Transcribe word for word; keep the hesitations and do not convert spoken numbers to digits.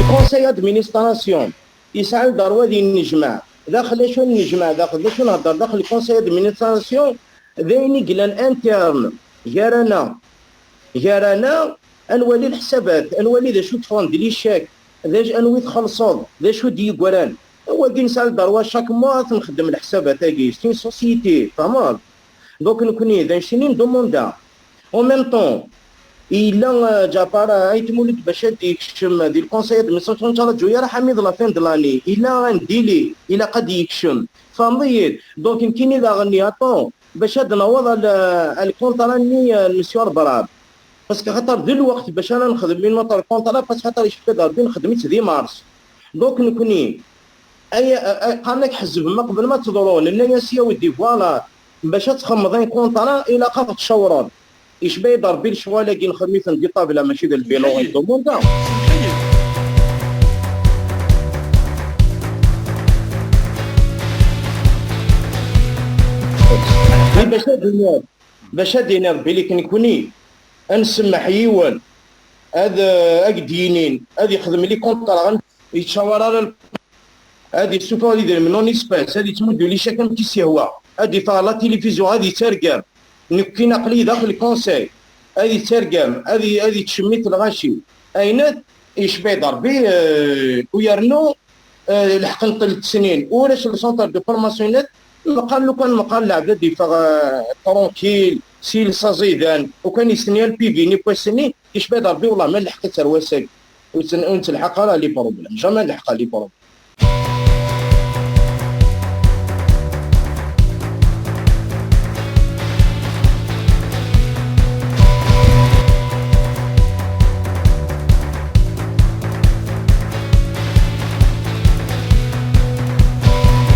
Conseil d'administration yesɛa le droit ad yennejmaɛ. Daxel acu ad nennejmaɛ, daxel d acu nhedder, daxel le conseil d'administration d ayen i yellan interne gar-aneɣ, gar-aneɣ, ad nwali leḥsabat, ad nwali d acu yeffɣen d les chèques, d acu, anwa i txellṣeḍ, d acu d-yeggran. Wagi nesɛa le droit chaque mois ad nxeddem leḥsabat-agi, c'est une société, tfehmeḍ? Donc nekkni d anect-nni i ndumunda. En même temps, yella, euh, Ǧaɛfar, euh, Ayt Mulud bac ad d-yekcem di le conseil d'administration, ur nettṛaǧu ara Ḥamid la fin de l'année. Yella un délai, ilaq ad d-yekcem. Tfehmeḍ-iyi-d? Donc nekkini daɣen, attends, bac ad d-naweḍ à le, à le contrat-nni, euh, n Monsieur Rebrab. Parce que xaṭer d lweqt bac ara nexdem une autre contrat, parce que xaṭer icebba-d Rebbi nxeddem-itt di mars. Donc nekkni, ay, ay, qqaren-ak ḥezzeb ma qbel ma teḍru, nenna-yas yawi-d, voilà, bac ad txemmeḍ un contrat ilaq ad ɣ-tcawreḍ. Icebba-yi-d Rebbi lecɣal-agi nxeddem-iten di ṭṭabla, mačči d lbilu i ndumunda. I bac ad d-iniɣ, bac ad d-iniɣ belli nekkni ad nsemmeḥ yiwen ad, eh, ad d-yinin ad yexdem les contrats, yettcawar ara, ad yessufeɣ idrimen en espèces, ad yettmuddu les chèques amek i s-yehwa, ad yeffeɣ ɣer la télévision, ad yettargam. Nekkini aql-iyi daxel conseil, ad yettargam, ad y-, ad yettcemmit lɣaci. Aynet, icebba-yi-d Rebbi, eh, u yernu, eh, lḥeqq n tlett snin, ulac le centre de formation net, meqqar lukan meqqar lɛebd ad yeffeɣ, eh, tranquille, s yiles aẓidan, ukan yestenna le P V-nni n wass-nni, icebba-yi-d Rebbi, wellah ma nleḥq-itt ar wass-agi. Ur tt-, ur nettelḥaq ara les problèmes, jamais nleḥq les problèmes.